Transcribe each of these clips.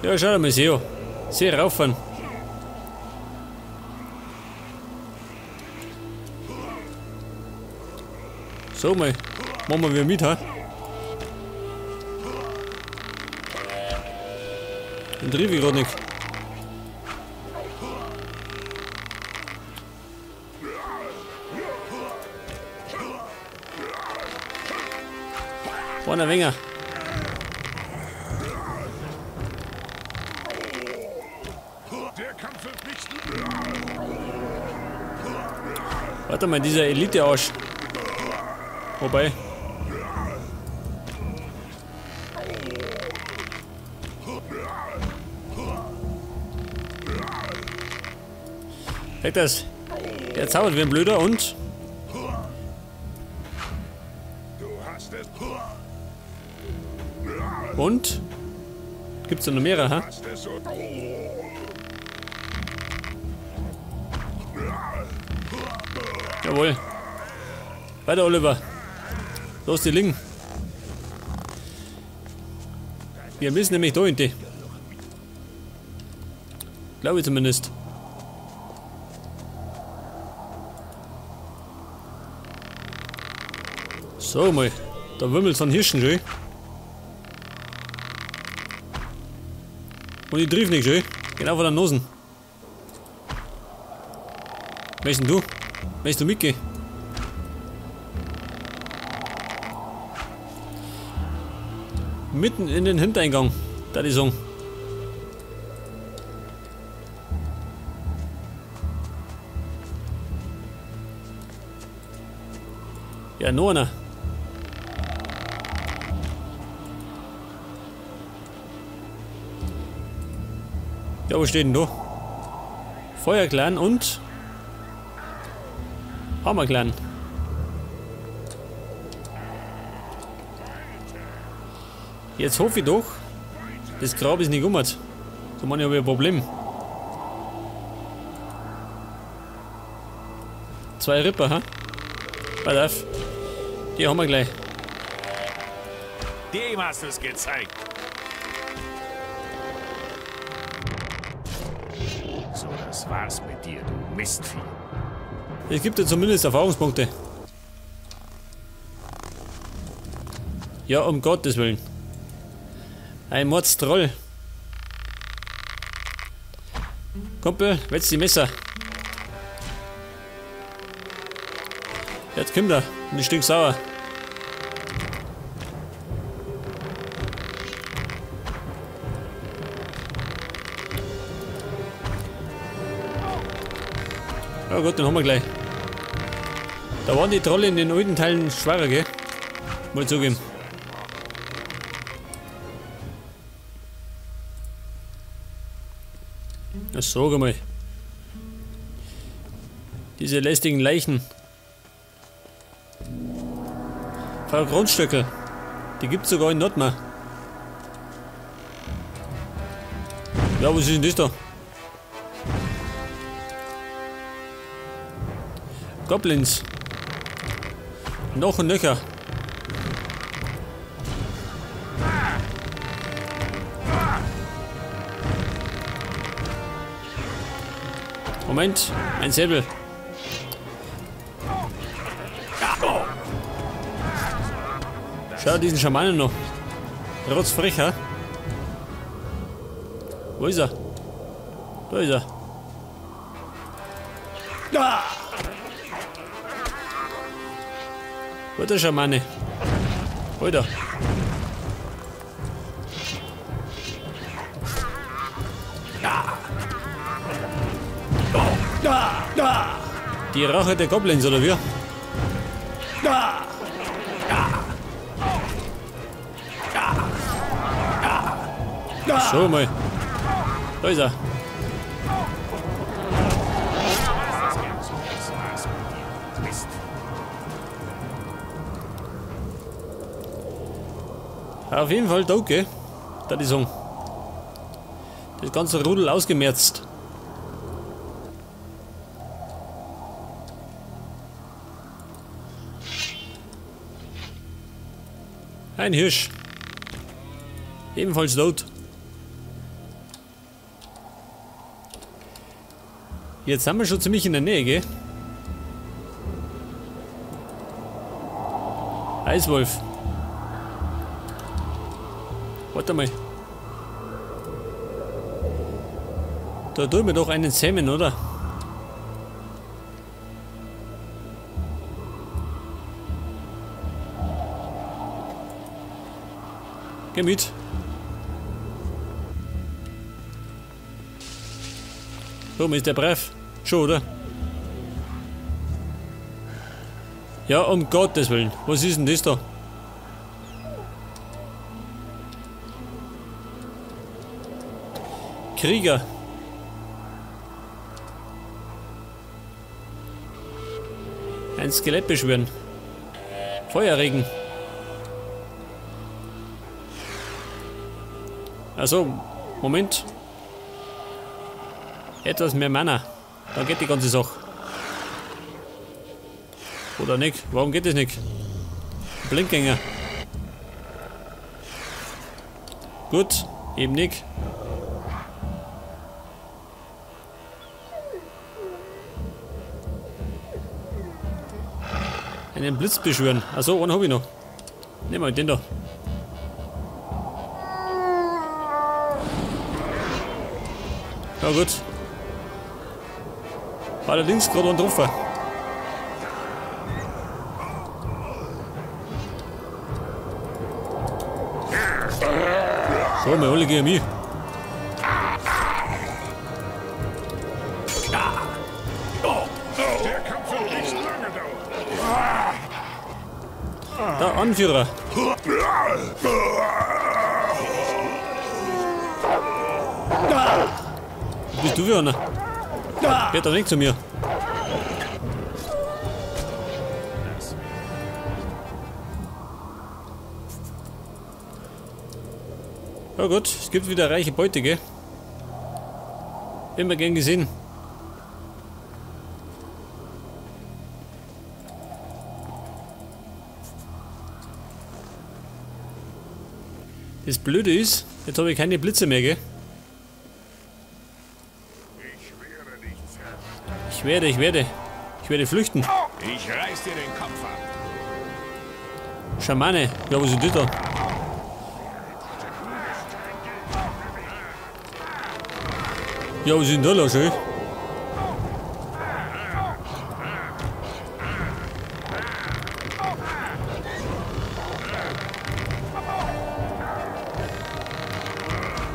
Ja, schau mal, sehe. Sehe rauffahren. So mal, machen wir wieder mit, ha? Den triff ich grad nicht. Einer weniger. Warte mal, dieser Elite-Arsch. Wobei. Weg das. Der zaubert wie ein Blöder und. Und? Gibt's da noch mehrere, ha? Jawohl. Weiter, Oliver. Los, die Lingen. Wir müssen nämlich da hinten. Glaube ich zumindest. So mal. Da wimmelt's von Hirschen schön. Und ich triff nicht schön. Genau vor der Nosen. Möchtest du? Möchtest du mitgehen? Mitten in den Hintereingang, da die sagen. Ja, noch einer. Ja, wo steht denn da? Feuerclan und Hammerclan. Jetzt hoffe ich doch, das Grab ist nicht umgekehrt. So meine ich, habe ich ein Problem. Zwei Ripper, ha? Pass auf. Die haben wir gleich. Dem hast du es gezeigt. So, das war's mit dir, du Mistvieh. Es gibt ja zumindest Erfahrungspunkte. Ja, um Gottes Willen. Ein Mordstroll. Kumpel, wetz die Messer. Jetzt kommt er. Und ich stink sauer. Oh Gott, den haben wir gleich. Da waren die Trolle in den alten Teilen schwerer, gell? Mal zugeben. Na, sag mal. Diese lästigen Leichen. Frau Grundstöckel. Die gibt's sogar in Nordmar. Ja, was ist denn das da? Goblins. Noch und nöcher. Moment, ein Säbel. Schau diesen Schamanen noch. Rotzfrech, ha? Wo ist er? Da ist er. Wo ist der Schamane? Alter. Die Rache der Goblins, oder wie? So mal. Da ist er. Auf jeden Fall danke, da die Song. Das ganze Rudel ausgemerzt. Ein Hirsch. Ebenfalls tot. Jetzt sind wir schon ziemlich in der Nähe, gell? Eiswolf. Warte mal. Da tun wir doch einen zähmen, oder? Geh mit. So, ist der brav? Schon, oder? Ja, um Gottes Willen. Was ist denn das da? Krieger. Ein Skelett beschwören. Feuerregen. Also, Moment. Etwas mehr Mana. Dann geht die ganze Sache. Oder nicht? Warum geht das nicht? Blindgänger. Gut, eben nicht. Einen Blitz beschwören. Achso, einen habe ich noch. Nehmen wir den da. Ja gut. Allerdings gerade einen getroffen. So, wir alle gegen mich. Der Kampf wird nicht lange dauern. Der Anführer. Was bist du für einer? Geht doch nicht zu mir. Ja gut, es gibt wieder reiche Beute, gell? Immer gern gesehen. Das Blöde ist, jetzt habe ich keine Blitze mehr, gell? Ich werde flüchten. Ich reiß dir den Kopf ab. Schamane, ja, was ist das da? Ja, was ist denn da los, ey?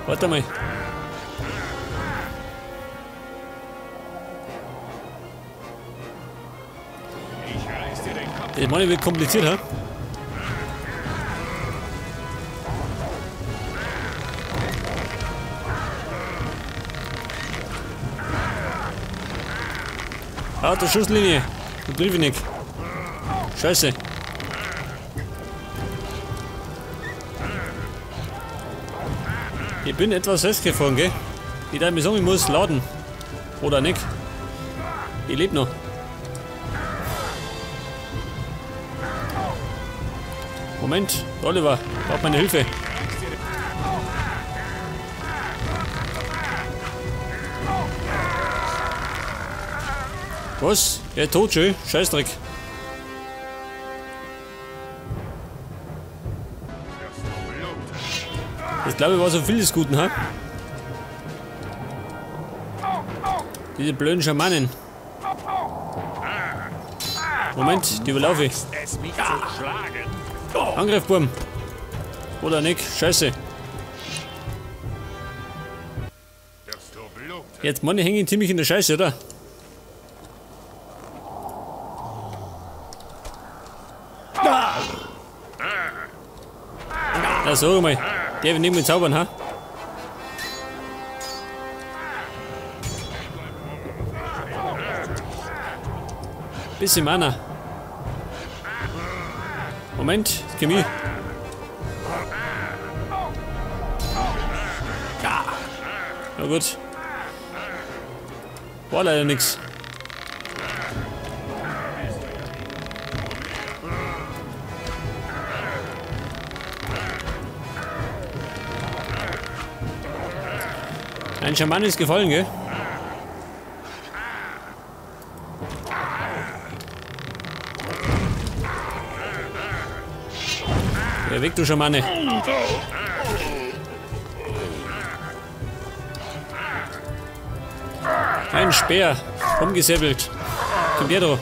Warte mal. Das meine ich wird kompliziert, hä? Ah, der Schusslinie. Da triff ich nicht. Scheiße. Ich bin etwas festgefahren, gell? Ich darf mir sagen, ich muss laden. Oder nicht? Ich lebe noch. Moment, Oliver, braucht meine Hilfe. Was? Er ist tot, schön. Scheißdreck. Das glaube ich war so viel des Guten, ha? Diese blöden Schamanen. Moment, die überlaufe ich. Angriff, Burm. Oder nicht? Scheiße. Jetzt meine hängen ziemlich in der Scheiße, oder? Na, sag mal. Der will nicht mit zaubern, ha? Bisschen Mana. Moment, jetzt komm ich. Na gut. War leider nix. Ein Schaman ist gefallen, gell? Geh weg, du Schamane. Ein Speer. Umgesäbelt. Kommt her da.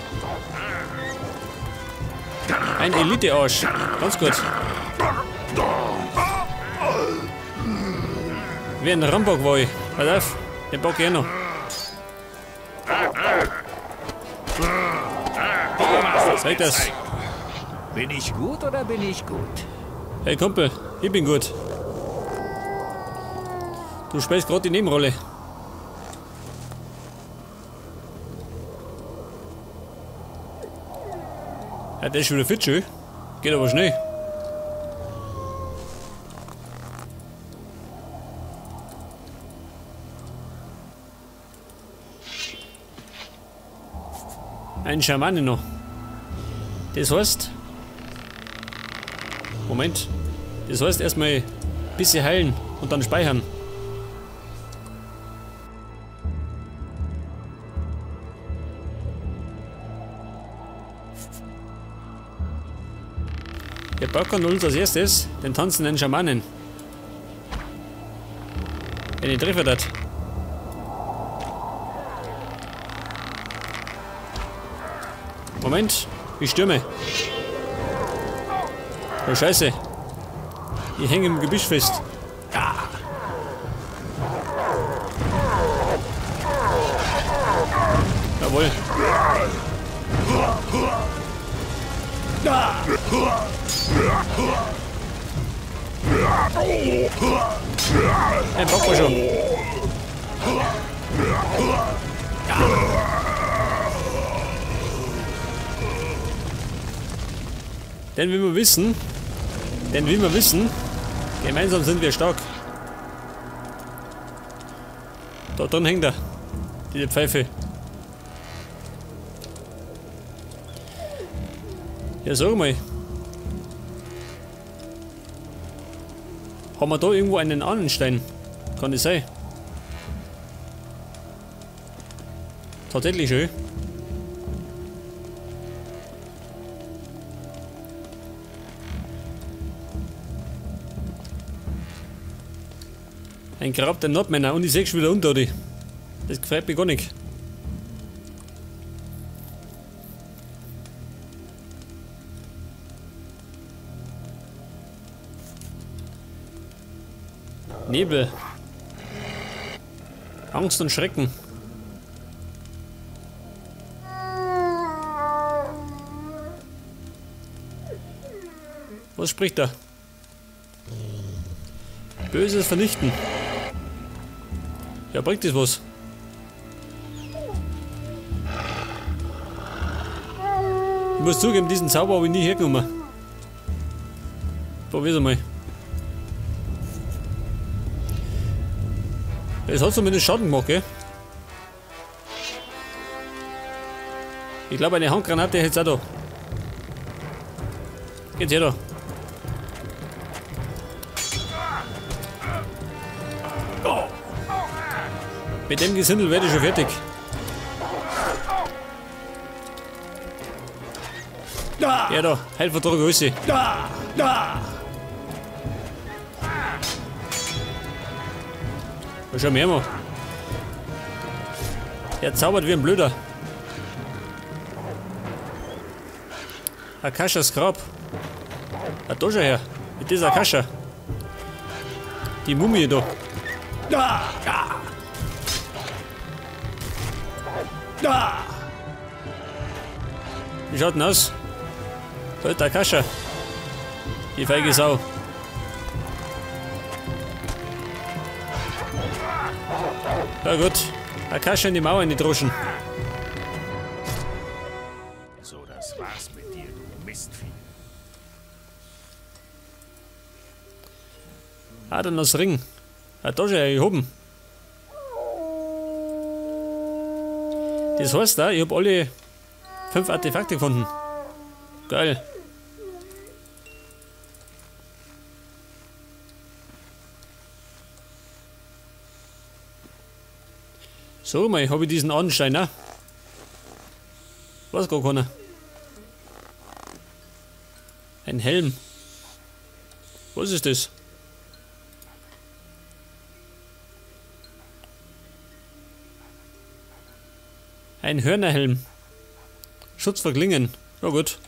Ein Elite-Arsch. Ganz gut. Wie ein Rambock war ich. Pass auf, den bock ich auch noch. Zeig das. Bin ich gut oder bin ich gut? Hey Kumpel, ich bin gut. Du spielst gerade die Nebenrolle. Ja, der ist schon wieder fit, schön. Geht aber schnell. Ein Schamane noch. Das heißt... Moment. Das heißt erstmal ein bisschen heilen und dann speichern. Wir packen uns als erstes den tanzenden Schamanen. Wenn ich treffe das. Moment, ich stürme. Oh Scheiße. Ich hänge im Gebüsch fest. Jawohl. Ein Bock war schon. Denn wie wir wissen, gemeinsam sind wir stark. Da drin hängt er, diese Pfeife. Ja, sag mal. Haben wir da irgendwo einen Ahnenstein? Kann das sein? Tatsächlich schön. Ein Grab der Nordmänner und ich sehe schon wieder unter die. Das gefällt mir gar nicht. Nebel. Angst und Schrecken. Was spricht da? Böses vernichten. Ja, bringt das was? Ich muss zugeben, diesen Zauber habe ich nie hergenommen. Probier's einmal. Es hat zumindest Schaden gemacht, gell? Ich glaube, eine Handgranate hätte es auch da. Geht's her da. Mit dem Gesindel werde ich schon fertig. Ja da, Heilvertrag Grüße. Schau mir mal. Er zaubert wie ein Blöder. Akashas Grab. Ah, da schau her. Mit dieser Akasha. Die Mumie da. Wie schaut denn aus? Da ist der Akasha. Die feige Sau. Ja gut. Akasha in die Mauer in die Droschen. So, das war's mit dir, du Mistvieh. Ah, dann das Ring. Ah, da schon gehoben. Das heißt da, ich hab alle 5 Artefakte gefunden. Geil. So, mal, habe ich diesen Anstein, ne? Weiß gar keiner. Ein Helm. Was ist das? Ein Hörnerhelm. Schutz vor Klingen. Ja gut.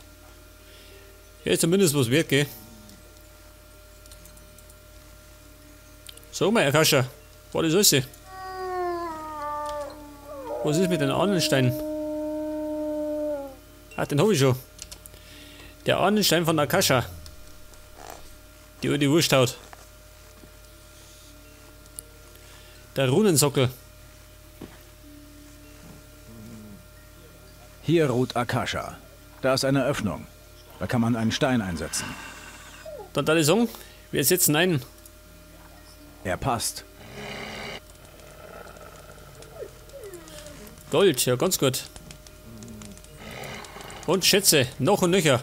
Hier ist zumindest was wert, gell? So, mein Akasha. War das alles? Was ist mit den Ahnenstein? Ah, den hab ich schon. Der Ahnenstein von Akasha. Die alte Wursthaut. Der Runensockel. Hier ruht Akasha. Da ist eine Öffnung. Da kann man einen Stein einsetzen. Dann da ich sagen, wir setzen ein. Er passt. Gold, ja ganz gut. Und Schätze, noch und nöcher.